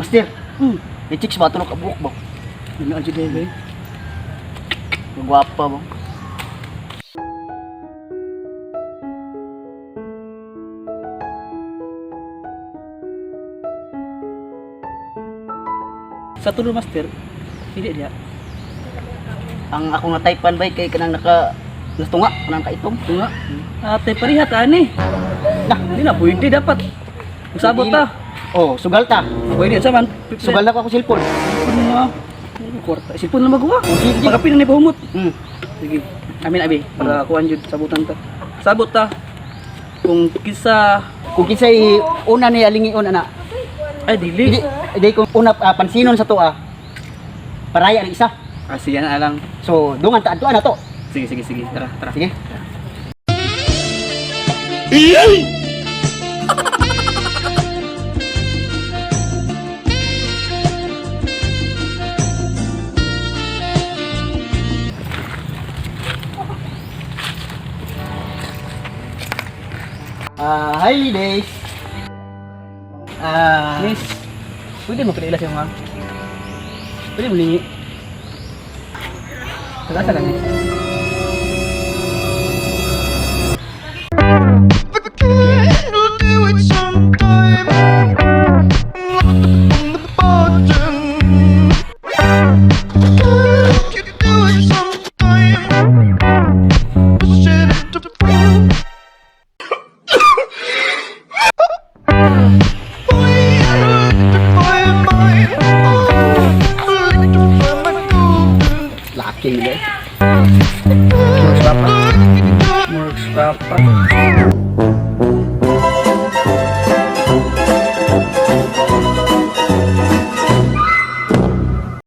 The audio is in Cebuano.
Master, may chicks ba? Tulog ka buhok ba? Ano ang jud eh? Gwapa ba? Sa tulo, master. Pili diya. Ang akong na-typean ba kay kanang naka nastunga, kanang kaitom. Tunga. Ate pareha ta ani. Nah, Di na pwede dapat. Usabot ta. Oh, sugal ta. Pwede sa man. Sugal na ko ako cellphone. Ano nga? Kwarta. Silpon na magawa. Oh, sige. Baka pina ni pahumot. Sige. Amin abi para kuan jud sabutan ta. Sabot ta. Kung kisa Kung kinsay una ni alingion ana. ay dili. Hindi, hindi kung una pansinon sa to. Paraya ang isa. Ah, sige na lang. So, dungan ta adtuan na to. Sige, sige, sige. Tara, tara. Sige. Hi ladies. Miss, pwede mo pinaila siya mga? Pwede mo lingi? Taga lang, miss. It'll do it sometime. On the bottom. Could you do it sometime? Push it into front. Electrify my, oh, electrify my golden Laki nila.